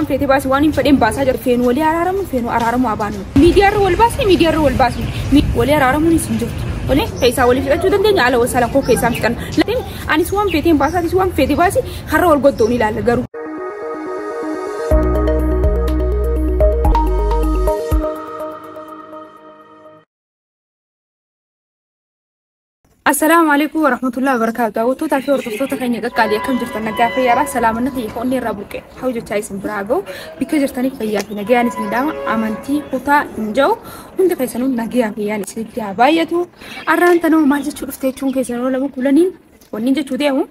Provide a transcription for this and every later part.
waan feete baasi waan hin fedhin baasaa jira. Feenu walii araaramu feenu araaramu abaannu. Miidiyaarra wal baasni miidiyaarra wal baasni. Walii araaramuunis hin jirtu. Walii keessaa walii fixachuu dandeenya ala wasala koo keessaa fixan. Anis waan feeteen baasaa atis waan feete baasi har'a wal goddoon ilaalla garuu. Assalaamu alaikum warahmatullahi wabarakatuh. Daawwattoota fi hordoftoota keenya qaqqaalii akkam jirtan nagaa fayyaadha. Salaamanna kiyya onnee irraa buqqe hawjachaa isin biraa ga'u bikka jirtaniif fayyaa fi nagayaan isin dhaama amantii kutaa hin jiru hundi keessanuu nagayaa fayyaan isinitti haa baay'atu. Arraan tanoo maal jechuu dhufte jechuun keessanuu lama kulaniin wanni jechuu deemu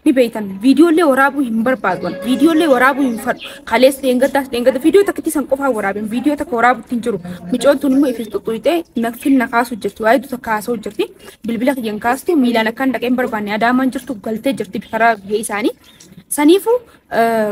ni beektan viidiyoolee waraabuu hin barbaadu viidiyoolee waraabuu hin fadhu kalees dheengaddaas dheengadda viidiyoo takkitti san qofaa waraabeen viidiyoo takka waraabuutti hin jiru micoon tun immoo ifis xuxxuuxee nafin na kaasu jirti waa'ee takka haasa'u jirti bilbila kiyyan kaastu miilaan akkaan dhaqeen barbaanne adaamaan jirtu galtee jirti karaa biyya isaanii saniifu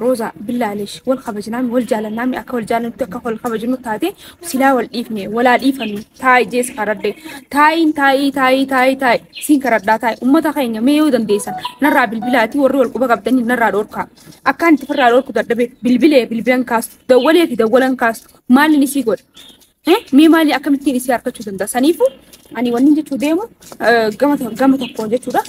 Rooza billaalesh wal kabajnaami wal jaalannaami akka wal jaalannutti akka wal kabajnu taate silaa wal dhiifne walaa dhiifannu taa'ii jees karadde taa'iin taa'ii taa'ii taa'ii taa'ii siin karadhaa taa'ii ummata keenya mee yoo dandeessan narraa bilbilaatii warri wal quba qabdanii narraa dhorkaa akkaan itti firraa dhorku dadhabe bilbilee bilbilan kaastu dawwalee fi dawwalan kaastu maalin isii godha mee maali akkamittiin isii harkachuu danda'a saniifu ani wanni jechuu deemu gama tokkoon jechuudha.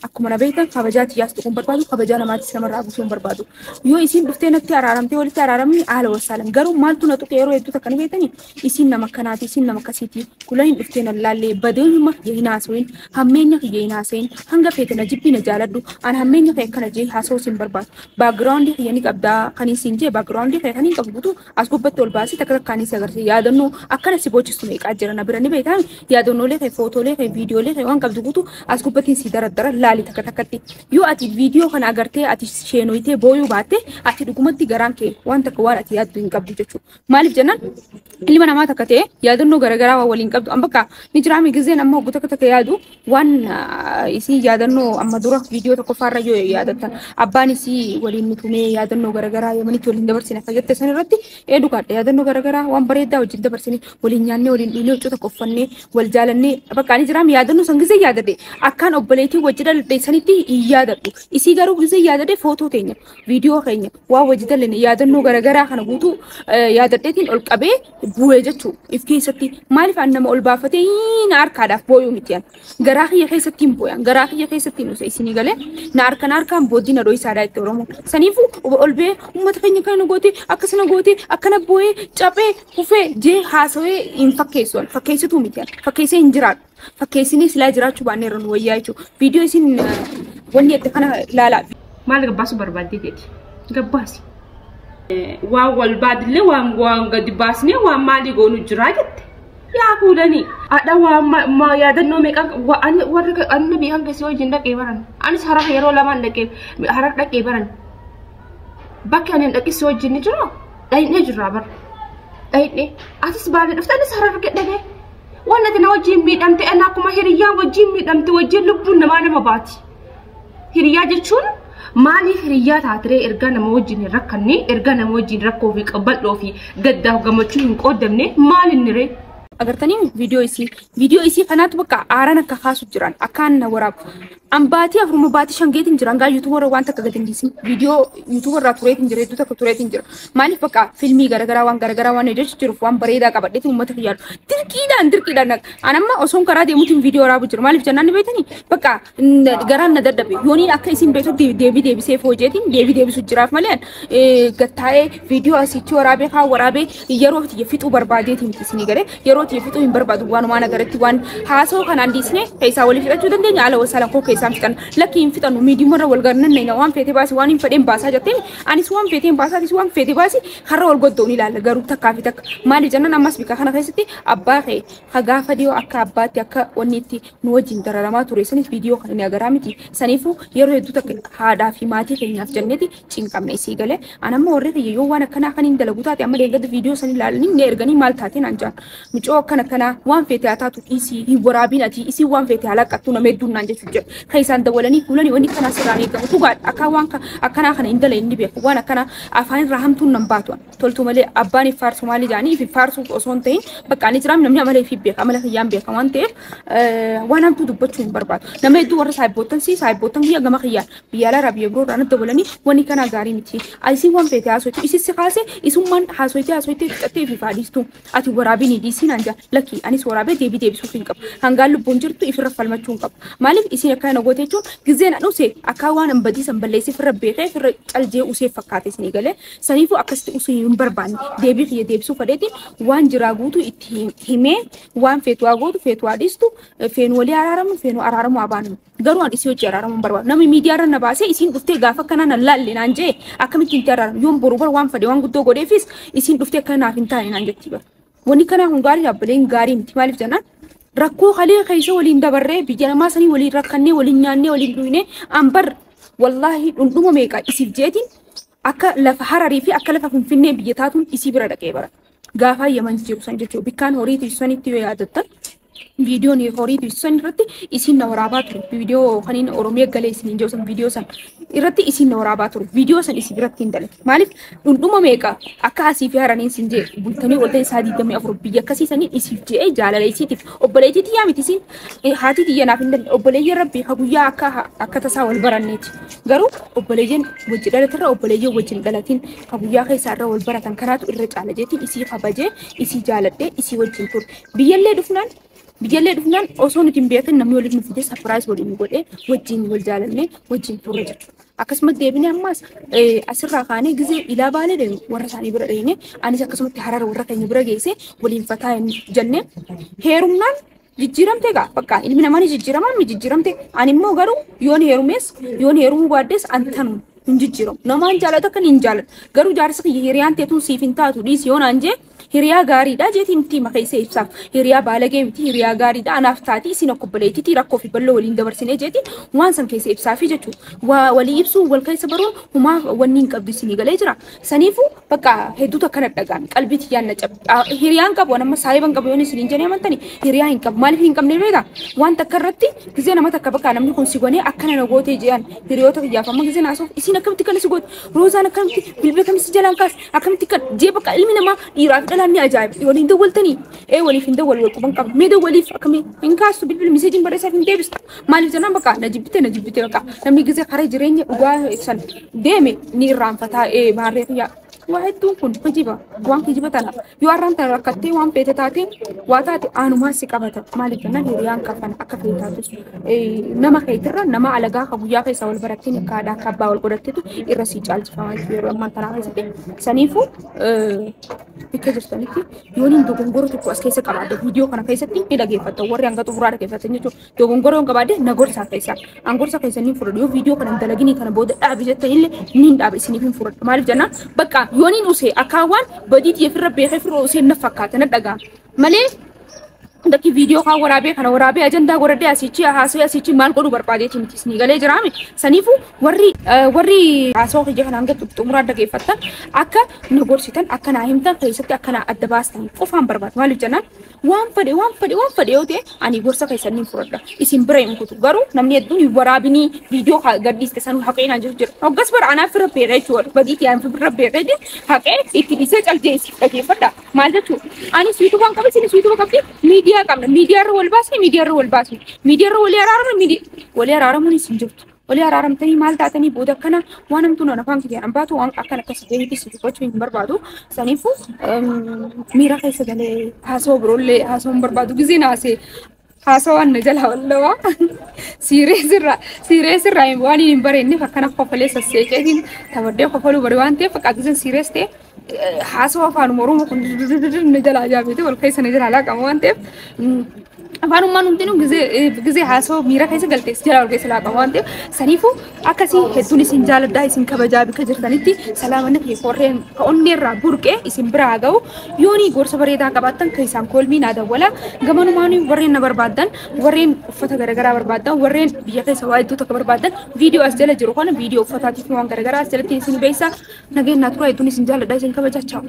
Akkuma na beektan kabajaa tiyyaas tuquun barbaadu kabajaa namaatis namarraa buusuu hin barbaadu. Yoo isiin dhuftee natti araaramtee walitti araaramni haala wasaalan garuu maaltu na tuqe yeroo hedduu takka ni beektanii isiin nama akkanaati isiin nama akkasiiti kulaniin dhuftee na laallee badeeyuma kiyya hin haasawin hammeenya kiyya hin haasawin hanga feete na jibbii na jaaladhu an hammeenya kee akkana jee haasawuu sin barbaadu. Baakgiraawundii kiyya ni qabdaa kan isiin jee baakgiraawundii kee kan hin qabu guutuu as gubbatti ol baasii takka takkaan isii agarsiisa yaadannoo akkana si boochistu meeqaa jira na bira ni beektaa yaadannoolee kee footoolee kee viidiyoolee kee waan qabdu guutuu as gubbatti si daraddara laali takka takkatti yoo ati viidiyoo kana agartee ati sheenoyitee booyuu baatte ati dhugumatti garaan kee waan takka waan ati yaaddu hin qabdu jechuudha. Maaliif jennaan ilma namaa takka ta'e yaadannoo garaagaraa waan waliin qabdu amma bakka ni jiraame gizeen amma hoggu takka takka yaadu waan isii yaadannoo amma dura viidiyoo tokkoffaarra yoo yaadattan abbaan isii waliin nutumee yaadannoo garaagaraa yamanitti waliin dabarsine akka jette san irratti ee dhugaadha yaadannoo garaagaraa waan bareedaa wajjin dabarsine waliin nyaannee waliin dhiinee huccuu tokko uffannee wal jaalannee bakka ni jiraame yaadannoo san gizee yaadadhe akkaan obboleettii wajji dhaladhe sanitti hin yaadadhu. Isii garuu gizee yaadadhe footoo teenya viidiyoo keenya waan wajji dalane yaadannoo garaagaraa kana guutuu yaadadheetiin ol qabee bu'ee jechuu if keessatti maaliif an nama ol baafatee na harkaadhaaf booyuu miti an garaa kiyya keessatti hin booyan garaa kiyya keessatti hin isinii galee na harka na harkaan booddee na dho'isaadhaa itti Oromoo saniifuu ol bee uummata keenya kana goote akkasana goote akkana booyee caphee kufee jee haasawee hin fakkeessu fakkeessituu miti an fakkeessee hin jiraadhu. Fakkeessinii silaa jiraachuu baannee irra nu wayyaa jechuudha. Viidiyoo isin wanni itti kana ilaalaa. Maal gabbaasu barbaaddee jedhi? Gabbaasi. Waan wal baadillee waan gadi baasnee waan maalii goonu jiraa jette. Yaa kuulanii. Haadha waan yaadannoo meeqa warra anni biyya hanga si wajjin dhaqee baran. Anis harar yeroo lamaan dhaqee harar dhaqee baran. Bakki ani dhaqee si wajjin ni jiraa? Dhaqnee jirraa bara. Dhaqnee. Atis baalee dhufte anis harar dhaqee. Waan ati na wajjin miidhamte ana akkuma hiriyyaan wajjin miidhamte wajjin lubbuun namaa nama baati. Hiriyyaa jechuun maaliif hiriyyaa taatiree ergaa nama wajjin hin rakkanne ergaa nama wajjin rakkoo fi bal'oo fi gaddaaf gammachuu hin qoodamne maal inni ree? Agartanii viidiyoo isii kanaatu bakka aaraan akka kaasu jiran akkaan na waraabu. An baatii afuruma baatii shan geetiin jiran gaa yuutuubarra waan takka gadi hin dhiisin viidiyoo yuutuubarraa tureetiin jira hedduu takka tureetiin jira. Maaliif bakka fiilmii garaagaraa waan garaagaraa waan hojjechuu jiruuf waan bareedaa qabadheetiin uummata kiyyaadhu. Dirqiidhaan dirqiidhaan an amma osoon karaa deemuutiin viidiyoo waraabu jira. Maaliif jennaan ni beektanii bakka garaan na dadhabe yooniin akka isin beektutti deebii deebisee foojeetiin deebii deebisu jiraaf malee gattaa'ee viidiyoo asitti waraabee haa waraabee yeroo fixuu barbaadeetiin isinii galee yeroo fixuu hin barbaadu waanumaan agaratti waan haasa'u kanaan dhiisne keessaa walii fixachuu dandeenya ala wasaalan koo keessaa fixan lakki hin fixannu miidiyaarra wal garnanne waan feete baasi waan hin fedheen baasaa jettee anis waan feeteen baasaa atis waan feete baasi har'a wal goddoon ilaalla garuu takkaa fi takka maaliif jennaan ammas bika kana keessatti abbaa kee gaafa dhiyoo akka abbaatti akka wanni itti nu wajjin dararamaa ture sanis viidiyoo kana ni agaraa miti saniifuu yeroo hedduu takka haadhaa fi maatii keenyaaf jenneeti cinqamne isii galee an amma warri kiyya yoo waan akkanaa kan hin dalagu taate amma deeggarta viidiyoo san ilaalanii ni erganii maal taatee naan jaan mucoo Akkana kanaa waan feete haa taatu, dhiisii, hin waraabin ati isii waan feete haa laqqattu, nama hedduun naan jechuun jira. Kan isaan dawwalanii kuulanii wanni kanaa sirraan eegamu dhugaadha. Akka waan akkanaa kana hin dalagne ni beeku. Waan akkana afaan irraa hamtuun nan baatu. Toltu malee abbaan if faarsu maali jaanii if faarsu osoo hin ta'in, bakka ani jiraam namni amala ifii beeka, amala kiyyaan beeka waan ta'eef waan hamtuu dubbachuu hin barbaadu. Nama hedduu warra saayibboottan si saayibboottan kiyya gama kiyyaan biyya alaa biyya biroo irraa dawwalanii wanni kanaa gaarii miti. Isiin waan feete haasoitu isis si kaase isummaan haasoitee haasoitee fixattee fi faadhiistu ati waraabin dhiisii naan jaa. Lakki, anis waraabee deebii deebisuuf hin qabu. Hangaan lubbuun jirtu ifirra falmachuu hin qabu. Maaliif isiin akkana goote jechuun gizeen an use akka waan an badiisan balleessee firra beekee firra caljee usee fakkaate isinii galee. Saniifuu akkasitti usuu hin barbaanne, deebii kiyya deebisuu fedheetiin waan jiraa guutuu itti himee, waan feetu haa gootu, feetu haa dhiistu, feenu walii araaramu, feenu araaramu haa baannu. Garuu an isii hojii araaramu hin barbaadu. Namni miidiyaa irra na baasee isiin dhuftee gaafa akkanaa na laalle naan jee akkamittiin itti araaramu? Yoon boru bar waan fedhe waan guddoo godheefis isiin dhuftee akkana naaf hin taane naan jetti bara. Wanni kanaa kun gaarii dhaabbileen gaarii miti. Maaliif jennaan, rakkoo kalee keessa waliin dabarree, biyya namaa sanii waliin rakkannee, waliin nyaannee, waliin dhugnee, an bar wallaahi dhundhuma meeqa isiif jeetiin akka lafa Hararii fi akka lafa Finfinnee biyya taatuun isii bira dhaqee bara. Gaafaa Yaman jiru san jechuudha. Bikkaan horii tiisu yoo yaadattan, viidiyoon horii tiisu san irratti isiin na waraabaa ture. Viidiyoo kaniin Oromiyaa galee isiniin jiru san, viidiyoo san irratti isiin na waraabaa ture. Viidiyoo san isii biratti hin dalage. Maaliif dhundhuma meeqa akka asii fi Haraniin sin jee bultanii oltanii isaa 24 biyya akkasii sanii isiif jee jaalala isiitiif obboleettii tiyyaa miti, isiin haati tiyya naaf hin dalle, obboleeyyan rabbii ka guyyaa akka tasaa wal baranneeti. Garuu obboleeyyan wajji dhalatirra obboleeyyan wajjin dhalatin ka guyyaa keessaa irra wal baratan kanaatu irra caala jeetiin isii kabajee, isii jaaladhee, isii wajjin ture. Biyyallee dhufnaan osoo nuti hin beekin namni waliif nu fidee surprise waliin godhee wajjin wal jaalannee wajjin turre jechuudha. Akkasumas deebinee ammas asirraa kaanee gizee ilaa Baalee deemu warra isaanii bira dheenye, anis akkasumatti Harara warra keenya bira geesse waliin fataa jennee heerumnaan jijjiiramte egaa. Bakka ilmi namaa ni jijjiirama, ni jijjiiramte. Ani immoo garuu yoon heerumes yoon heerumuu baaddes an tanu hin jijjiiramu. Namaan jaalatu akka hin jaalatu. Garuu jaarsa kiyya hiriyaan teetuun siif hin taatu, dhiisi yoo naan jee, hiriyaa gaariidha jeetiin miti maqaa ibsaaf. Hiriyaa baalagee miti, hiriyaa gaariidha, anaaf taati, isin akka obboleettiitii rakkoo fi bal'oo waliin dabarsinee jeetiin waan san keessa ibsaafi jechuudha. Waa walii ibsuu, wal keessa baruun humaa wanni hin qabdu isinii galee jira. Saniifuu bakka hedduutu akkana dhaga'ame, qalbii tiyyaan na cabe. Hiriyaan qabu amma saayiban qabu yoon isiniin jedhee amantani, hiriyaa hin qabu. Maaliif hin qabne beektaa? Waan takka irratti gizee nama takka bakka namni kun si gonee akkana na gootee jedhan, hiriyoota kiyyaaf amma gizee naasuuf isiin akkamitti kana si goote, Roozaan akkamitti bilbila kamitti si jalaan kaas, akkamitti kan jee, bakka ilmi namaa dhiiraa fi dhalaan ni ajaa'iba. Waliin dawwaltanii ee waliif hin dawwal, wal quban qabu mee dawwaliif akkamii hin kaastu, bilbila miseejiin barreessaaf hin deebistu. Maaliif jennaan, bakka na jibbite, na jibbite. Bakka namni gizee karaa jireenya dhugaa san deeme ni irraanfataa. Ee baarree kiyyaa waa hedduun kun kijiba, waan kijiba tana yoo har'aan tana rakkattee waan feete taate waa taate aanumaa si qabata. Maaliif jennaan, hiriyaan kafan akka feete taatus nama keetirra nama alagaa ka guyyaa keessa wal baratteen akka haadhaa akka abbaa wal godhatteetu irra sii caalchifamaa jechuudha yeroo ammaan tanaa keessatti. Saniifuu bakka jirtanitti yoon hin dogongoro tokko as keessa qabaadde, viidiyoo kana keessatti ni dhageeffatta, warri hanga xumuraa dhageeffatan jechuudha. Dogongoro yoon qabaadde na gorsaa keessa an gorsa keessanii fudhadhu. Yoo viidiyoo kana hin dalaginii kana booda dhaabi jettanillee ni hin dhaabe, isiniif hin fudhadhu. Maaliif jennaan, bakka yoon hin use akka waan badii xiyyeeffirra beekee firra usee na fakkaata, na dhaga'ama malee dakki viidiyoo kan waraabee kana waraabee ajandaa godhadhee asichi haasawee asichi maal godhuu barbaadeeti miti, isinii galee jiraame. Saniifuu warri haasawaa kiyya kana hanga xumuraa dhageeffattan akka na gorsitan, akka naa himtan, keessatti akka naa adda baastan qofaan barbaadu. Maaliif jennaan, waan fedhe waan fedhe waan fedhe yoo ta'e ani gorsa keessan ni fudhadha, isin bira hin kutu. Garuu namni hedduun hin waraabinii viidiyoo gadhiiste sanuu haqee naan jiru jira. Hoggas bara anaaf fira beekee jechuudha, badii tiyaan fira beekee haqee itti dhiisee caltee isiif dhageeffadha. Maal jechuudha, anis yuutuubaan qaba, isinis yuutuuba qabdi, miidiyaa qabna, miidiyaa irra wal baasne, miidiyaa irra wal baasne, miidiyaa irra walii araaramne, miidiyaa walii araaramuunis hin jirtu. Walii araaramtanii maal taatanii booda akkana waan hamtuu nan afaan kiyyaan baatu, waan akkana akkas deebiitis dubbachuu hin barbaadu. Saniifuu miira keessa galee haasawaa biroollee haasawuu hin barbaadu. Gizeen haasee haasawaan na jala wallawaa serious irraa waan hin bareenneef akkana kofalee sasseeqeetiin tabaddee kofaluu bare waan ta'eef, bakka gizeen serious ta'e haasawaa afaanuma Oromoo kun na jala ajaa'ibete wal keessa na jala laaqama waan ta'eef, afaanummaan hundinuu gizee haasawaa miira keessa galtees jala wal keessa laaqama waan ta'eef, saniifuu akkasii hedduun isin jaaladhaa, isin kabajaa. Bika jirtanitti salaamanni fi qorreen ka onneerraa burqee isin biraa ga'u. Yoonii gorsa bareedaa qabaattan kan isaan koolmii naa dawwala. Gamanumaan warreen na barbaaddan, warreen uffata garaagaraa barbaaddan, warreen biyya keessa waa hedduu tokko barbaaddan, viidiyoo as jala jiru kana viidiyoo uffataatiif waan garaagaraa as jalatti isin beeksisa. Nageenyaa tura, hedduun isin jaaladhaa, isin kabajaa. Chaaw.